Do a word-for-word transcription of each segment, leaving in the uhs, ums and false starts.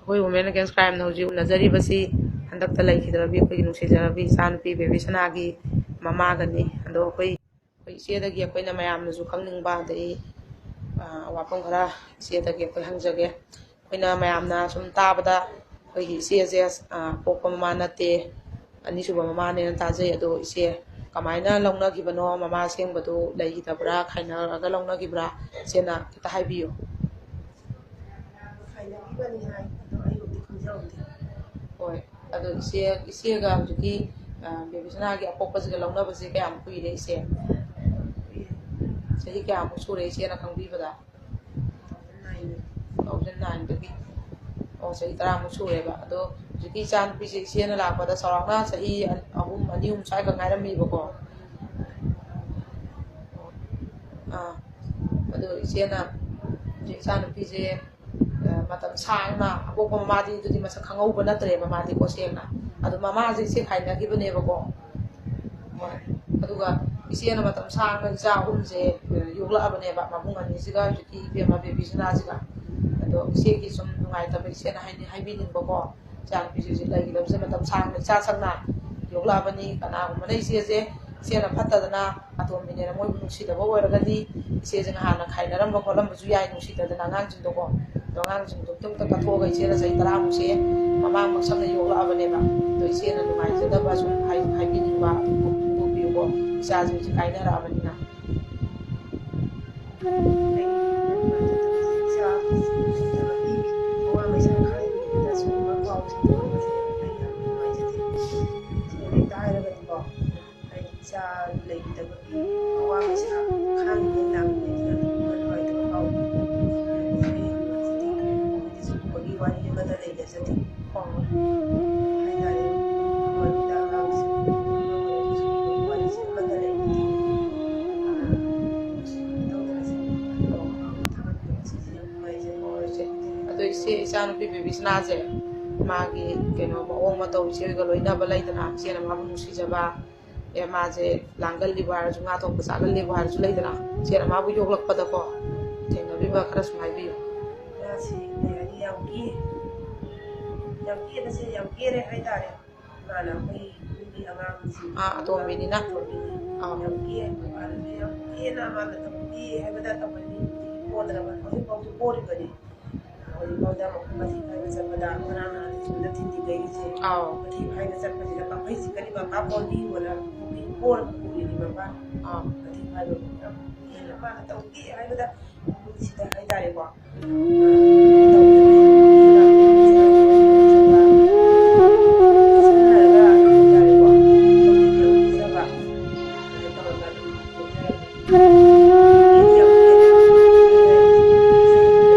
ꯑꯩꯈꯣꯏ Women Against Crimeꯅ ꯍꯧꯖꯤꯛ ꯎꯅꯖꯔꯤꯕꯁꯤ ꯍꯟꯗꯛꯇ ꯂꯩꯈꯤꯗ꯭ꯔꯕꯤ ꯑꯩꯈꯣꯏꯒꯤ ꯅꯨꯡꯁꯤꯖꯔꯕꯤ ꯏꯆꯥꯅꯨꯄꯤ ꯕꯦꯕꯤ ꯁꯅꯥꯒꯤ ꯃꯃꯥꯒꯅꯤ꯫ ꯑꯗꯣ ꯑꯩꯈꯣꯏ, ꯑꯩꯈꯣꯏ ꯏꯆꯦꯗꯒꯤ ꯑꯩꯈꯣꯏꯅ ꯃꯌꯥꯝꯅꯁꯨ ꯈꯪꯅꯤꯡꯕ, ꯑꯗꯩ, ꯑ, ꯋꯥꯐꯝ ꯈꯔ ꯏꯆꯦꯗꯒꯤ ꯑꯩꯈꯣꯏ ꯍꯪꯖꯒꯦ꯫ ꯑꯩꯈꯣꯏꯅ ꯃꯌꯥꯝꯅ ꯁꯨꯝ ꯇꯥꯕꯗ ꯑꯩꯈꯣꯏꯒꯤ ꯏꯆꯦꯁꯦ, ꯑ, ꯄꯣꯛꯄ ꯃꯃꯥ ꯅꯠꯇꯦ, ꯑꯅꯤꯁꯨꯕ ꯃꯃꯥꯅꯦꯅ ꯇꯥꯖꯩ꯫ ꯑꯗꯣ ꯏꯆꯦ, ꯀꯃꯥꯏꯅ ꯂꯧꯅꯈꯤꯕꯅꯣ? ꯃꯃꯥ ꯑꯁꯦꯡꯕꯗꯨ ꯂꯩꯈꯤꯗꯕ꯭ꯔꯥ, ꯈꯥꯏꯅꯔꯒ ꯂꯧꯅꯈꯤꯕ꯭ꯔꯥ? ꯏꯆꯦꯅ ꯈꯤꯇ ꯍꯥꯏꯕꯤꯌꯨ꯫ ꯈꯥꯏꯅꯈꯤꯕꯅꯤ ꯍꯥꯏ, ꯑꯗꯣ ꯑꯩꯕꯨꯗꯤ ꯈꯪꯖꯍꯧꯗꯦ꯫ ꯍꯣꯏ, ꯑꯗꯣ ꯏꯆꯦ, ꯏꯆꯦꯒ ꯍꯧꯖꯤꯛꯀꯤ, ꯑ, ꯕꯦꯕꯤꯁꯅꯥꯒꯤ ꯑꯄꯣꯛꯄꯁꯤꯒ ꯂꯧꯅꯕꯁꯦ ꯀꯌꯥꯝ ꯀꯨꯏꯔꯦ ꯏꯆꯦ? ꯀꯨꯏꯔꯦ꯫ ꯆꯍꯤ ꯀꯌꯥꯃꯨꯛ ꯁꯨꯔꯦ ꯏꯆꯦꯅ ꯈꯪꯕꯤꯕꯗ? Two thousand nine꯫ Two thousand nineꯗꯒꯤ꯫ ꯑꯣ, ꯆꯍꯤ ꯇꯔꯥꯃꯨꯛ ꯁꯨꯔꯦꯕ꯫ ꯑꯗꯣ ꯍꯧꯖꯤꯛꯀꯤ ꯏꯆꯥꯅꯨꯄꯤꯁꯦ ꯏꯆꯦꯅ ꯂꯥꯛꯄꯗ ꯆꯥꯎꯔꯥꯛꯅ ꯆꯍꯤ ꯑ-, ꯑꯍꯨꯝ, ꯑꯅꯤ, ꯑꯍꯨꯝ ꯁ꯭ꯋꯥꯏꯈꯛ ꯉꯥꯏꯔꯝꯃꯤꯕꯀꯣ꯫ ꯑꯥ, ꯑꯗꯣ ꯏꯆꯦꯅ ꯍꯧꯖꯤꯛ ꯏꯆꯥꯅꯨꯄꯤꯁꯦ, ꯑ, ꯃꯇꯝ ꯁꯥꯡꯅ ꯑꯄꯣꯛꯄ ꯃꯃꯥꯗꯤ ꯑꯗꯨꯗꯤ ꯃꯁꯛ ꯈꯪꯍꯧꯕ ꯅꯠꯇ꯭ꯔꯦꯕ, ꯃꯥꯗꯤꯀꯣ, ꯁꯦꯡꯅ꯫ ꯑꯗꯣ ꯃꯃꯥꯁꯦ ꯏꯆꯦ ꯈꯥꯏꯅꯈꯤꯕꯅꯦꯕꯀꯣ꯫ ꯍꯣꯏ꯫ ꯑꯗꯨꯒ ꯏꯆꯦꯅ ꯃꯇꯝ ꯁꯥꯡꯅ ꯏꯆꯥ ꯑꯍꯨꯝꯁꯦ, ꯑ, ꯌꯣꯛꯂꯛꯑꯕꯅꯦꯕ, ꯃꯕꯨꯡ ꯑꯅꯤꯁꯤꯒ ꯍꯧꯖꯤꯛꯀꯤ ꯏꯕꯦꯝꯃ ꯕꯦꯕꯤꯁꯤꯅꯥꯁꯤꯒ꯫ ꯑꯗꯣ ꯏꯆꯦꯒꯤ ꯁꯨꯝ ꯅꯨꯡꯉꯥꯏꯇꯕ ꯏꯆꯦꯅ ꯍꯥꯏꯅꯤ-, ꯍꯥꯏꯕꯤꯅꯤꯡꯕꯀꯣ, ꯏꯆꯥꯅꯨꯄꯤꯁꯤꯁꯨ ꯂꯩꯈꯤꯗꯕꯁꯦ ꯃꯇꯝ ꯁꯥꯡꯅ ꯏꯆꯥ ꯁꯛꯅ ꯌꯣꯛꯂꯛꯑꯕꯅꯤ꯫ ꯀꯅꯥꯒꯨꯝꯕꯅ ꯏꯆꯦꯁꯦ, ꯏꯆꯦꯅ ꯐꯠꯇꯗꯅ ꯑꯇꯣꯝꯕꯤꯅꯦꯅ ꯃꯣꯏꯕꯨ ꯅꯨꯡꯁꯤꯗꯕ ꯑꯣꯏꯔꯒꯗꯤ ꯏꯆꯦꯁꯦ ꯍꯥꯟꯅ ꯈꯥꯏꯅꯔꯝꯕ ꯈꯣꯠꯂꯝꯕꯁꯨ ꯌꯥꯏ, ꯅꯨꯡꯁꯤꯗꯗꯅ ꯑꯉꯥꯡꯁꯤꯡꯗꯣꯀꯣ꯫ ꯑꯗꯣ ꯑꯉꯥꯡꯁꯤꯡꯗꯣ ꯑꯝꯇ ꯀꯠꯊꯣꯛꯑꯒ ꯏꯆꯦꯅ ꯆꯍꯤ ꯇꯔꯥꯃꯨꯛꯁꯦ ꯃꯃꯥ ꯃꯁꯛꯅ ꯌꯣꯛꯂꯛꯑꯕꯅꯦꯕ꯫ ꯑꯗꯣ ꯏꯆꯦꯅ ꯅꯨꯡꯉꯥꯏꯖꯗꯕ ꯁꯨꯝ ꯍꯥꯏ-, ꯍꯥꯏꯕꯤꯅꯤꯡꯕ ꯑꯗꯨ ꯐꯣꯡꯗꯣꯛꯄꯤꯌꯨꯀꯣ, ꯏꯆꯥꯁꯤꯡꯁꯦ ꯀꯥꯏꯅꯔꯛꯑꯕꯅꯤꯅ꯫ ꯑꯩ ꯅꯨꯡꯉꯥꯏꯖꯗꯕꯁꯦ ꯏꯆꯥ ꯂꯩꯇꯕꯒꯤ ꯑꯋꯥꯕ ꯏꯆꯥ ꯈꯥꯡꯉꯤꯕꯗ ꯁꯤꯒꯨꯝꯕ ꯄꯥꯎꯁꯦ ꯇꯥꯕꯁꯦ ꯑꯩ ꯌꯥꯝ ꯅꯨꯡꯉꯥꯏꯖꯗꯦ꯫ ꯁꯦꯡꯅ ꯍꯦꯛꯇ ꯍꯥꯏꯔꯒꯗꯤꯀꯣ, ꯑꯩ ꯏꯆꯥ ꯂꯩꯈꯤꯗꯕꯒꯤ ꯑꯋꯥꯕ ꯏꯆꯥ ꯈꯥꯡꯉꯤꯕ ꯃꯌꯥꯝꯗꯨꯗ ꯅꯨꯡꯉꯥꯏꯇꯕ ꯄꯥꯎ ꯄꯤꯕꯤꯕꯁꯦ ꯑꯩ ꯌꯥꯝ ꯅꯨꯡꯉꯥꯏꯖꯗꯦ꯫ ꯑꯩꯈꯣꯏꯗꯤ ꯁꯤꯒꯨꯝꯕꯒꯤ ꯋꯥꯔꯤ ꯑꯃꯠꯇ ꯂꯩꯖꯗꯦ꯫ ꯍꯥꯏꯇꯥꯔꯦ, ꯃꯗꯨꯗ ꯑꯉꯥꯡꯁꯤꯡ ꯋꯥꯔꯤꯁꯦ ꯑꯃꯠꯇ ꯂꯩꯇꯦ꯫ ꯑꯗꯣ ꯏꯆꯦ, ꯏꯆꯥꯅꯨꯄꯤ ꯕꯦꯕꯤꯁꯅꯥꯁꯦ, ꯃꯥꯒꯤ ꯀꯩꯅꯣ, ꯃꯑꯣꯡ ꯃꯇꯧ, ꯏꯆꯦꯒ ꯂꯣꯏꯅꯕ ꯂꯩꯗꯅ, ꯏꯆꯦꯅ ꯃꯥꯕꯨ ꯅꯨꯡꯁꯤꯖꯕ, ꯑꯦ, ꯃꯥꯁꯦ ꯂꯥꯡꯒꯜꯂꯤꯕꯨ ꯍꯥꯏꯔꯁꯨ, ꯉꯥ ꯊꯣꯡꯕ ꯆꯥꯒꯜꯂꯤꯕꯨ ꯍꯥꯏꯔꯁꯨ, ꯂꯩꯗꯅ, ꯏꯆꯦꯅ ꯃꯥꯕꯨ ꯌꯣꯛꯂꯛꯄꯗ ꯀꯣ, ꯊꯦꯡꯅꯕꯤꯕ ꯈꯔ ꯁꯨꯝ ꯍꯥꯏꯕꯤꯌꯨ꯫ ꯃꯥꯁꯤ ꯀꯩ ꯍꯥꯏꯅꯤ, ꯌꯥꯝ ꯀꯤ ꯌꯥꯝ ꯀꯦꯕꯁꯦ ꯌꯥꯝ ꯀꯦꯔꯦ ꯍꯥꯏꯇꯥꯔꯦ꯫ ꯃꯥꯅ ꯑꯩꯈꯣꯏ ꯌꯨꯝꯒꯤ ꯑꯉꯥꯡꯁꯤꯡ ꯑꯥ, ꯑꯇꯣꯝꯕꯤꯅꯤꯅ꯫ ꯑꯇꯣꯝꯕꯤꯅꯤ꯫ ꯑꯥ꯫ ꯌꯥꯝ ꯀꯦ꯫ ꯃꯥꯅꯁꯨ ꯌꯥꯝ ꯀꯦꯅ ꯃꯥꯅ ꯇꯧꯕꯤ ꯍꯥꯏꯕꯗ ꯇꯧꯍꯟꯅꯤ꯫ ꯄꯣꯗꯅꯕ ꯍꯧꯖꯤꯛꯐꯥꯎꯁꯨ ꯄꯣꯔꯤꯕꯅꯤ꯫ ꯍꯧꯖꯤꯛꯐꯥꯎꯗ ꯃꯈꯣꯏ ꯃꯊꯤ ꯐꯥꯏꯕ ꯆꯠꯄꯗ ꯉꯔꯥꯡ ꯅꯍꯥꯟ ꯁ꯭ꯀꯨꯜꯗ ꯊꯤꯟꯖꯤꯟ ꯂꯩꯔꯤꯁꯦ꯫ ꯑꯥꯎ꯫ ꯃꯊꯤ ꯐꯥꯏꯕ ꯆꯠꯄꯁꯤꯗ ꯀꯥꯐꯩ ꯆꯤꯛꯀꯅꯤ ꯄꯥꯄꯥ ꯄꯣꯟꯕꯤꯌꯣꯅ ꯄꯣꯔꯒ ꯄꯨꯔꯤꯅꯤ ꯃꯄꯥ꯫ ꯑꯥꯎ꯫ ꯃꯊꯤ ꯐꯥꯏꯕ ꯌꯥꯝ ꯀꯦꯅ ꯃꯥꯅ ꯇꯧꯒꯦ ꯍꯥꯏꯕꯗ ꯁꯤꯗ ꯍꯥꯏꯇꯥꯔꯦꯀꯣ꯫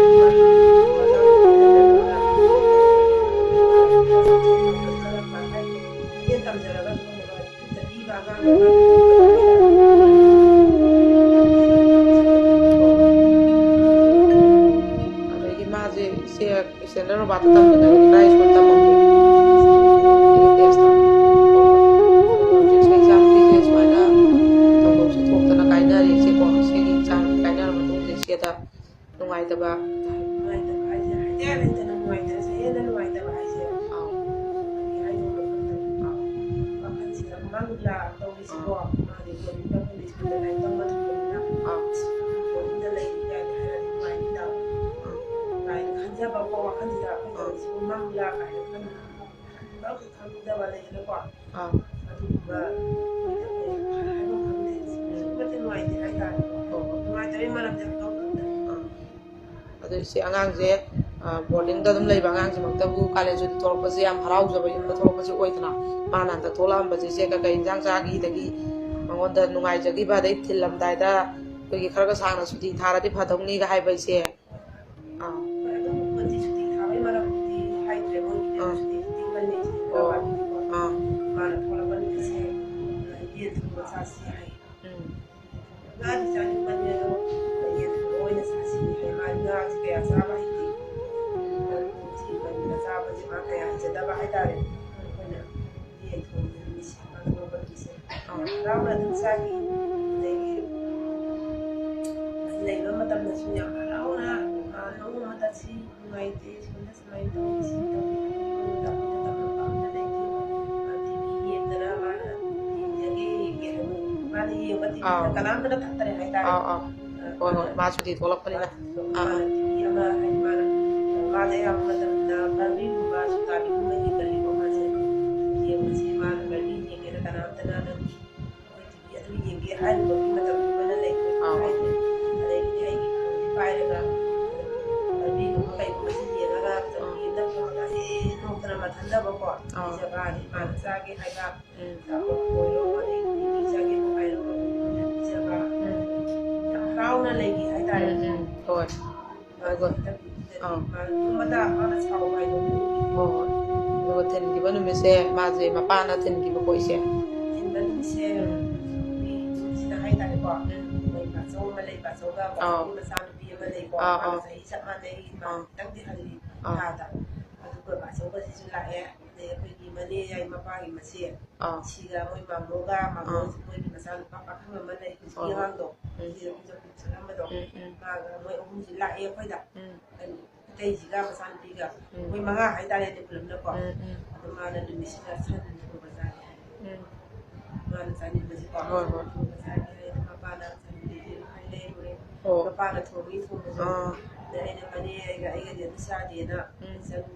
ꯑꯗꯒꯤ ꯃꯥꯁꯦ ꯏꯆꯦ ꯏꯁꯇꯦꯟꯗꯔ ꯔꯣꯕꯥꯔꯠꯇ ꯇꯝꯕꯅꯦꯕ, ꯏꯕꯥꯏ ꯁ꯭ꯀꯨꯜ ꯇꯝꯃꯝꯃꯦ꯫ ꯁꯤꯒꯤ ꯇꯦꯁꯇ꯫ ꯍꯧꯖꯤꯛꯁꯦ ꯏꯆꯥꯅꯨꯄꯤꯁꯦ ꯁꯨꯃꯥꯏꯅ ꯊꯧꯗꯣꯛꯁꯦ ꯊꯣꯛꯇꯅ ꯀꯥꯏꯅꯔꯦ ꯏꯆꯦꯀꯣ꯫ ꯁꯤꯒꯤ ꯏꯆꯥꯅꯨꯄꯤ ꯀꯥꯏꯅꯔ ꯃꯇꯨꯡꯗ ꯏꯆꯦꯗ ꯅꯨꯡꯉꯥꯏꯇꯕ꯫ ꯅꯨꯡꯉꯥꯏꯇꯕ ꯍꯥꯏꯁꯦ ꯍꯥꯏꯖ ꯂꯩꯇꯅ ꯅꯨꯡꯉꯥꯏꯇꯕꯁꯦ ꯍꯦꯟꯅ ꯅꯨꯡꯉꯥꯏꯇꯕ ꯍꯥꯏꯁꯦ꯫ ꯑꯥꯎ꯫ ꯀꯔꯤ ꯍꯥꯏꯗꯣꯏꯅꯣ ꯈꯪꯗꯕ꯫ ꯑꯥꯎ꯫ ꯋꯥꯈꯜꯁꯤꯗ ꯃꯪꯂꯥ ꯇꯧꯔꯤꯁꯤꯕꯣ꯫ ꯑꯥꯎ꯫ ꯃꯥꯗꯤ ꯕꯣꯔꯗꯤꯡꯗ ꯑꯩꯈꯣꯏꯅ ꯁ꯭ꯀꯨꯜꯗ ꯂꯥꯏꯔꯤꯛ ꯇꯝꯕ ꯊꯝꯕꯅꯤꯅ ꯑꯥꯎ꯫ ꯕꯣꯔꯗꯤꯡꯗ ꯂꯩꯔꯤ ꯀꯥꯏꯅ ꯍꯥꯏꯔꯗꯤ ꯅꯨꯡꯉꯥꯏꯅꯤꯗ꯫ ꯑꯥꯎ꯫ ꯀꯥꯏꯅ ꯈꯟꯖꯕꯀꯣ ꯋꯥꯈꯜꯁꯤꯗ ꯑꯩꯈꯣꯏ ꯑꯥꯎ꯫ ꯇꯧꯔꯤꯁꯤꯕꯨ ꯃꯪꯂꯥ ꯀꯥꯏꯅ ꯈꯟꯕ ꯈꯪꯗꯕ ꯂꯩꯗꯅꯀꯣ꯫ ꯑꯥ꯫ ꯑꯗꯨꯒꯨꯝꯕ ꯍꯥꯏꯕ ꯈꯪꯗꯦ꯫ ꯑꯁꯨꯛꯀꯤ ꯃꯇꯤꯛ ꯅꯨꯡꯉꯥꯏꯇꯦ ꯍꯥꯏꯇꯥꯔꯦ꯫ ꯑꯣ꯫ ꯅꯨꯡꯉꯥꯏꯇꯕꯒꯤ ꯃꯔꯝꯁꯦ ꯑꯝꯇꯪ ꯈꯪꯗꯦ꯫ ꯑꯥ꯫ ꯑꯗꯣ ꯏꯆꯦ ꯑꯉꯥꯡꯁꯦ, ꯑ, ꯕꯣꯔꯗꯤꯡꯗ ꯑꯗꯨꯝ ꯂꯩꯕ ꯑꯉꯥꯡꯁꯤꯃꯛꯇꯕꯨ ꯀꯥꯂꯦꯟ ꯁꯨꯇꯤ ꯊꯣꯛꯂꯛꯄꯁꯦ ꯌꯥꯝ ꯍꯔꯥꯎꯖꯕ ꯌꯨꯝꯗ ꯊꯣꯛꯂꯛꯄꯁꯦ ꯑꯣꯏꯗꯅ, ꯃꯥꯅ ꯍꯟꯗꯛ ꯊꯣꯛꯂꯛꯑꯝꯕꯁꯦ ꯏꯆꯦ ꯀꯩꯀꯩ ꯏꯟꯖꯥꯡ ꯆꯥꯈꯤꯗꯒꯤ ꯃꯉꯣꯟꯗ ꯅꯨꯡꯉꯥꯏꯖꯈꯤꯕ, ꯑꯗꯩ ꯊꯤꯜꯂꯝꯗꯥꯏꯗ ꯑꯩꯈꯣꯏꯒꯤ ꯈꯔꯒ ꯁꯥꯡꯅ ꯁꯨꯇꯤ ꯊꯥꯔꯗꯤ ꯐꯗꯧꯅꯤꯒ ꯍꯥꯏꯕ ꯏꯆꯦ? ꯑꯥ꯫ ꯍꯣꯏ, ꯑꯗꯨꯝ ꯃꯣꯏꯗꯤ ꯁꯨꯇꯤ ꯊꯥꯕꯒꯤ ꯃꯔꯝꯗꯤ ꯍꯥꯏꯗ꯭ꯔꯦ, ꯃꯣꯏꯒꯤꯗꯤ ꯑꯥ꯫ ꯁꯨꯇꯤ ꯊꯤꯡꯕ ꯅꯨꯃꯤꯠꯁꯦ ꯑꯣ꯫ ꯊꯣꯛꯂꯛꯑꯕꯅꯤꯅꯀꯣ꯫ ꯑꯥ꯫ ꯃꯥꯅ ꯊꯣꯛꯂꯛꯄ ꯅꯨꯃꯤꯠꯁꯦ ꯌꯦꯟ ꯊꯣꯡꯕ ꯆꯥꯁꯤ ꯍꯥꯏ꯫ ꯎꯝ꯫ ꯉꯥꯗꯤ ꯆꯥꯅꯤꯡꯕꯅꯤ, ꯑꯗꯣ ꯌꯦꯟ ꯊꯣꯡꯕ ꯑꯣꯏꯅ ꯆꯥꯁꯤ ꯍꯥꯏ꯫ ꯃꯥꯗꯤ ꯉꯥꯁꯦ ꯀꯌꯥ ꯆꯥꯕ ꯍꯩꯇꯦ꯫ ꯎꯝ꯫ ꯆꯥꯕꯁꯦ ꯃꯥ ꯀꯌꯥ ꯍꯩꯖꯗꯕ ꯍꯥꯏꯇꯥꯔꯦ꯫ ꯑꯩꯈꯣꯏꯅ ꯌꯦꯟ ꯊꯣꯡꯕ ꯅꯨꯃꯤꯠꯁꯦ, ꯃꯥ ꯊꯣꯛꯂꯛꯄ ꯅꯨꯃꯤꯠꯁꯦ꯫ ꯌꯥꯝ ꯍꯔꯥꯎꯅ ꯑꯗꯨꯝ ꯆꯥꯈꯤ꯫ ꯑꯗꯒꯤ ꯂꯩꯕ ꯃꯇꯝꯗꯁꯨ ꯌꯥꯝ ꯍꯔꯥꯎꯅ, "ꯃꯥ ꯅꯣꯡꯃ ꯆꯠꯁꯤ, ꯅꯨꯡꯉꯥꯏꯇꯦ, ꯁꯣꯝꯗ ꯁꯨꯃꯥꯏꯅ ꯇꯧꯋꯤ, ꯁꯤ ꯇꯧꯋꯤ" ꯑꯥꯎ꯫ ꯀꯅꯥꯝꯇꯅ ꯊꯛꯇꯔꯦ ꯍꯥꯏꯇꯥꯔꯦ꯫ ꯑꯥꯎ, ꯑꯥꯎ꯫ ꯍꯣꯏ, ꯍꯣꯏ, ꯃꯥ ꯁꯨꯇꯤ ꯊꯣꯛꯂꯛꯄꯅꯤꯅ꯫ ꯑꯥ, ꯑꯥ꯫ ꯃꯥꯅ ꯇꯤꯚꯤ ꯑꯃ ꯍꯥꯏꯗꯤ ꯃꯥꯅ, ꯃꯥꯁꯦ ꯑꯌꯥꯝꯕ ꯃꯇꯝꯗ ꯕꯥꯔꯕꯤꯒꯨꯝꯕ, ꯁꯨꯇꯥꯕꯤꯒꯨꯝꯕ ꯌꯦꯡꯒꯜꯂꯤꯀꯣ ꯃꯥꯁꯦ꯫ ꯌꯦꯡꯕꯁꯤ ꯃꯥꯅ ꯕꯥꯔꯕꯤ ꯌꯦꯡꯒꯦꯅ ꯀꯅꯥꯝꯇꯅ ꯑꯗꯨꯝ ꯑꯩꯈꯣꯏ ꯇꯤꯚꯤ ꯑꯗꯨꯝ ꯌꯦꯡꯒꯦ ꯍꯥꯏꯔꯨꯕꯒꯤ ꯃꯇꯝꯗꯨꯃꯅ ꯂꯩꯇ꯭ꯔꯦ ꯑꯥ꯫ ꯍꯥꯏꯗꯤ꯫ ꯑꯗꯒꯤꯗꯤ ꯑꯩꯒꯤ ꯐꯣꯟꯁꯦ ꯄꯥꯏꯔꯒ ꯕꯥꯔꯕꯤꯒꯨꯝꯕ ꯀꯩꯒꯨꯝꯕꯁꯤ ꯌꯦꯡꯉꯒ ꯑꯥ꯫ ꯌꯦꯡꯗ ꯐꯣꯟꯒꯁꯦ ꯅꯣꯛꯇꯅ ꯃꯊꯟꯗꯕꯀꯣ꯫ ꯑꯥ꯫ ꯖꯒꯥꯗꯤ ꯃꯥꯅ ꯆꯥꯒꯦ ꯍꯥꯏꯕ ꯎꯝ꯫ ꯑꯆꯥꯄꯣꯠ ꯑꯣꯏꯔꯣ, ꯑꯗꯩ ꯒꯨꯂꯤ ꯆꯥꯒꯦꯕꯨ ꯍꯥꯏꯔꯣ, ꯑꯗꯨꯝ ꯄꯤꯖꯕ꯫ ꯎꯝ꯫ ꯌꯥꯝ ꯍꯔꯥꯎꯅ ꯂꯩꯈꯤ ꯍꯥꯏꯇꯥꯔꯦ꯫ ꯎꯝ, ꯎꯝ꯫ ꯍꯣꯏ꯫ ꯑꯗꯨꯒ, ꯍꯟꯗꯛꯀꯤꯗꯨꯗꯗꯤ ꯑꯥ꯫ ꯃꯥ ꯅꯣꯡꯃꯇ ꯃꯥꯅ ꯁꯥꯎꯕ ꯍꯥꯏꯗꯣ ꯎꯈꯤꯗꯦ꯫ ꯍꯣꯏ, ꯍꯣꯏ꯫ ꯑꯗꯨꯒ ꯊꯤꯟꯈꯤꯕ ꯅꯨꯃꯤꯠꯁꯦ ꯃꯥꯁꯦ ꯃꯄꯥꯅ ꯊꯤꯟꯈꯤꯕꯀꯣ ꯏꯆꯦ? ꯊꯤꯟꯕ ꯅꯨꯃꯤꯠꯁꯦ ꯎꯝ꯫ ꯑꯩꯈꯣꯏ ꯌꯨꯝꯁꯤꯗ ꯍꯥꯏꯇꯥꯔꯦꯀꯣ, ꯎꯝ꯫ ꯑꯩꯈꯣꯏ ꯕꯥꯆꯧ ꯑꯃ ꯂꯩ, ꯕꯥꯆꯧꯒ ꯑꯥ꯫ ꯕꯥꯆꯧꯒꯤ ꯃꯆꯥꯅꯨꯄꯤ ꯑꯃ ꯂꯩꯀꯣ, ꯑꯥ, ꯃꯥꯒ ꯑꯥ꯫ ꯆꯍꯤ ꯆꯞ ꯃꯥꯟꯅꯩ, ꯃꯥ ꯑꯥ꯫ ꯈꯤꯇꯪꯗꯤ ꯍꯜꯂꯤ ꯑꯥ꯫ ꯊꯥꯗ꯫ ꯑꯗꯨꯒ ꯕꯥꯆꯧꯒꯁꯤꯁꯨ ꯂꯥꯛꯑꯦ, ꯑꯗꯩ ꯑꯩꯈꯣꯏꯒꯤ ꯃꯅꯦ ꯌꯥꯏ ꯃꯄꯥꯒꯤ ꯃꯆꯦ, ꯑꯥ꯫ ꯁꯤꯒ ꯃꯣꯏ ꯃꯥꯃꯣꯒ, ꯃꯥꯃꯣ ꯑꯥ꯫ ꯃꯣꯏꯒꯤ ꯃꯆꯥꯅꯨꯄꯥ ꯄꯥꯈꯪ ꯑꯃ ꯂꯩ, ꯍꯧꯖꯤꯛꯀꯤ ꯍꯣꯏ, ꯍꯣꯏ꯫ ꯑꯉꯥꯡꯗꯣ, ꯎꯝ꯫ ꯁꯤꯗ ꯈꯣꯡꯖꯣꯝ ꯆꯠꯂꯝꯕꯗꯣ, ꯎꯝ, ꯎꯝ꯫ ꯃꯥꯒ ꯃꯣꯏ ꯑꯍꯨꯝꯁꯤ ꯂꯥꯛꯑꯦ ꯑꯩꯈꯣꯏꯗ꯫ ꯎꯝ꯫ ꯑꯇꯩꯁꯤꯒ ꯃꯆꯥꯅꯨꯄꯤꯒ, ꯎꯝ꯫ ꯃꯣꯏ ꯃꯉꯥ ꯍꯥꯏꯇꯥꯔꯦꯅꯦ ꯄꯨꯂꯞꯅꯀꯣ꯫ ꯎꯝ, ꯎꯝ꯫ ꯑꯗꯣ ꯃꯥꯅ ꯅꯨꯃꯤꯠꯁꯤꯗ ꯁꯟ ꯊꯣꯡꯕ ꯆꯥꯒꯦ ꯍꯥꯏ꯫ ꯎꯝ꯫ ꯃꯥꯅ ꯆꯥꯅꯤꯡꯕꯁꯤꯀꯣ꯫ ꯍꯣꯏ, ꯍꯣꯏ꯫ ꯁꯟ ꯊꯣꯡꯕ ꯆꯥꯒꯦ ꯍꯥꯏ꯫ ꯑꯗꯣ ꯃꯄꯥꯅ ꯁꯟ ꯂꯩꯔꯨꯔꯦ꯫ ꯑꯣ꯫ ꯃꯄꯥꯅ ꯊꯣꯡꯉꯤ ꯊꯣꯡꯕꯁꯨ꯫ ꯑꯥ꯫ ꯑꯗ ꯑꯩꯅ ꯃꯅꯦ ꯑꯩꯒ ꯑꯩꯒꯗꯤ ꯑꯗꯨ ꯆꯥꯗꯦꯅ ꯎꯝ꯫ ꯆꯔꯨ,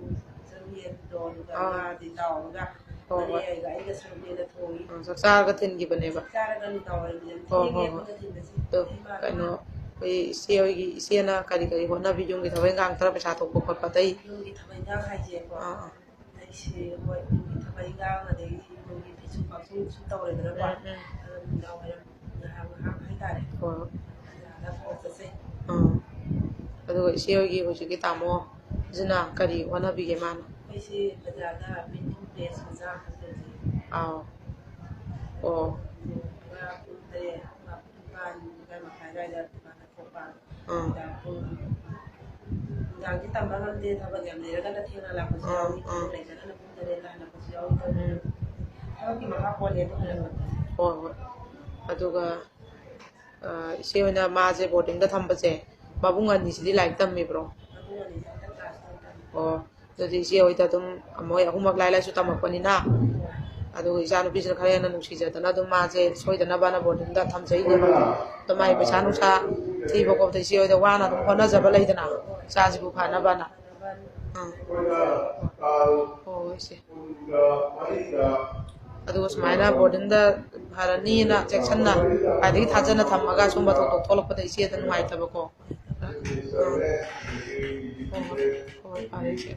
ꯆꯔꯨ ꯌꯦꯟꯗꯣ ꯑꯗꯨꯒ ꯑꯥ꯫ ꯉꯥꯗꯤ ꯇꯥꯎꯔꯒ ꯍꯣꯏ, ꯃꯅꯦ ꯍꯣꯏ꯫ ꯑꯩꯒ ꯑꯩꯒ ꯁꯔꯨꯛꯅꯦꯅ ꯊꯣꯡꯉꯤ꯫ ꯎꯝ, ꯆꯥꯛ ꯆꯥꯔꯒ ꯊꯤꯟꯈꯤꯕꯅꯦꯕ꯫ ꯆꯥꯛ ꯆꯥꯔꯒ ꯅꯨꯡꯗꯥꯡꯋꯥꯏꯔꯝꯁꯤꯗ ꯍꯣꯏ, ꯍꯣꯏ, ꯊꯦꯡꯉꯦ ꯍꯣꯏ꯫ ꯑꯩꯈꯣꯏꯅ ꯊꯤꯟꯕꯁꯦ꯫ ꯑꯗꯣ ꯏꯃꯥ, ꯀꯩꯅꯣ, ꯏꯃꯥ꯫ ꯑꯩꯈꯣꯏ ꯏꯆꯦ ꯍꯣꯏꯒꯤ, ꯏꯆꯦꯅ ꯀꯔꯤ ꯀꯔꯤ ꯍꯣꯠꯅꯕꯤ, ꯌꯨꯝꯒꯤ ꯊꯕꯛ ꯏꯪꯈꯥꯡ ꯑꯇꯩ ꯄꯩꯁꯥ ꯊꯣꯛꯄ ꯈꯣꯠꯄ ꯑꯇꯩ? ꯌꯨꯝꯒꯤ ꯊꯕꯛ ꯏꯪꯈꯥꯡ ꯍꯥꯏꯁꯦꯀꯣ꯫ ꯑꯥ, ꯑꯥ꯫ ꯑꯩꯁꯦ ꯍꯣꯏ, ꯌꯨꯝꯒꯤ ꯊꯕꯛ ꯏꯪꯈꯥꯡ ꯑꯗꯒꯤ ꯌꯨꯝꯒꯤ ꯐꯤꯁꯨ ꯐꯥꯛꯁꯨ ꯁꯨꯝ ꯇꯧꯔꯦꯗꯅꯀꯣ꯫ ꯎꯝ, ꯎꯝ꯫ ꯑꯗꯣ ꯅꯨꯡꯗꯥꯡ ꯋꯥꯏꯔꯝ ꯉꯥꯏꯍꯥꯛ ꯉꯥꯏꯍꯥꯛ ꯍꯥꯏꯇꯥꯔꯦ꯫ ꯍꯣꯏ, ꯍꯣꯏ꯫ ꯕꯖꯥꯔꯗ ꯈꯔ ꯆꯠꯆꯩ꯫ ꯑꯥ꯫ ꯑꯗꯨꯒ ꯏꯆꯦ ꯍꯣꯏꯒꯤ ꯍꯧꯖꯤꯛꯀꯤ ꯇꯥꯃꯣꯁꯤꯅ ꯀꯔꯤ ꯍꯣꯠꯅꯕꯤꯒꯦ ꯃꯥꯅ? ꯑꯩꯁꯦ ꯕꯖꯥꯔꯗ printing press ꯃꯆꯥ ꯑꯃ ꯇꯧꯖꯩ꯫ ꯑꯥꯎ꯫ ꯑꯣ꯫ ꯄꯨꯡ ꯇꯔꯦꯠ, ꯅꯤꯄꯥꯟ, ꯅꯤꯄꯥꯟ ꯃꯈꯥꯏ ꯑꯗꯨꯋꯥꯏꯗ ꯗꯨꯀꯥꯟꯗ ꯊꯣꯛꯄ꯫ ꯑꯥ꯫ ꯅꯨꯡꯗꯥꯡ ꯄꯨꯡ, ꯅꯨꯡꯗꯥꯡꯗꯤ ꯇꯝꯕ ꯉꯝꯗꯦ, ꯊꯕꯛ ꯌꯥꯝ ꯂꯩꯔꯒꯅ ꯊꯦꯡꯅ ꯂꯥꯛꯄꯁꯨ ꯑꯥ, ꯌꯥꯎꯏ, ꯊꯕꯛ ꯑꯥ꯫ ꯂꯩꯇ꯭ꯔꯒꯅ ꯄꯨꯡ ꯇꯔꯦꯠꯇ ꯍꯜꯂꯛꯄꯁꯨ ꯌꯥꯎꯏ꯫ ꯎꯝ꯫ ꯊꯕꯛꯀꯤ ꯃꯈꯥ ꯄꯣꯜꯂꯦ ꯑꯗꯨ ꯍꯜꯂꯛꯄꯗꯣ꯫ ꯍꯣꯏ, ꯍꯣꯏ꯫ ꯑꯗꯨꯒ, ꯑ, ꯏꯆꯦ ꯍꯣꯏꯅ ꯃꯥꯁꯦ ꯕꯣꯔꯗꯤꯡꯗ ꯊꯝꯕꯁꯦ, ꯃꯕꯨꯡ ꯑꯅꯤꯁꯤꯗꯤ ꯂꯥꯏꯔꯤꯛ ꯇꯝꯃꯤꯕ꯭ꯔꯣ? ꯃꯕꯨꯡ ꯑꯅꯤꯁꯦ ꯍꯟꯗꯛ class ten ꯇꯝꯃꯤ꯫ ꯑꯣ, ꯑꯗꯨꯗꯤ ꯏꯆꯦ ꯍꯣꯏꯗ ꯑꯗꯨꯝ ꯃꯣꯏ ꯑꯍꯨꯝꯃꯛ ꯂꯥꯏꯔꯤꯛ ꯂꯥꯏꯁꯨ ꯇꯝꯃꯛꯄꯅꯤꯅ, ꯍꯣꯏ꯫ ꯑꯗꯨꯒ ꯏꯆꯥ ꯅꯨꯄꯤꯁꯤꯅ ꯈꯔ ꯍꯦꯟꯅ ꯅꯨꯡꯁꯤꯖꯗꯅ ꯑꯗꯨꯝ ꯃꯥꯁꯦ ꯁꯣꯏꯗꯅꯕꯅ ꯕꯣꯔꯗꯤꯡꯗ ꯊꯝꯖꯩꯅꯦꯕ꯫ ꯑꯗꯣ ꯃꯥꯒꯤ ꯄꯩꯁꯥ ꯅꯨꯡꯁꯥ ꯊꯤꯕ ꯈꯣꯠꯄꯗ ꯏꯆꯦ ꯍꯣꯏꯗ ꯋꯥꯅ ꯑꯗꯨꯝ ꯍꯣꯠꯅꯖꯕ ꯂꯩꯗꯅ, ꯏꯆꯥꯁꯤꯕꯨ ꯐꯅꯕꯅ꯫ ꯑꯥ꯫ ꯍꯣꯏ, ꯏꯆꯦ꯫ ꯑꯗꯨꯒ ꯁꯨꯃꯥꯏꯅ ꯕꯣꯔꯗꯤꯡꯗ ꯐꯔꯅꯤꯅ ꯆꯦꯛꯁꯤꯟꯅ ꯈ꯭ꯋꯥꯏꯗꯒꯤ ꯊꯥꯖꯅ ꯊꯝꯃꯒ ꯁꯨꯝꯕ ꯊꯧꯗꯣꯛ ꯊꯣꯛꯂꯛꯄꯗ ꯏꯆꯦꯗ ꯅꯨꯡꯉꯥꯏꯇꯕꯀꯣ꯫ ꯑꯥ꯫ ꯍꯣꯏ, ꯍꯣꯏ, ꯍꯣꯏ, ꯐꯔꯦ, ꯏꯆꯦ꯫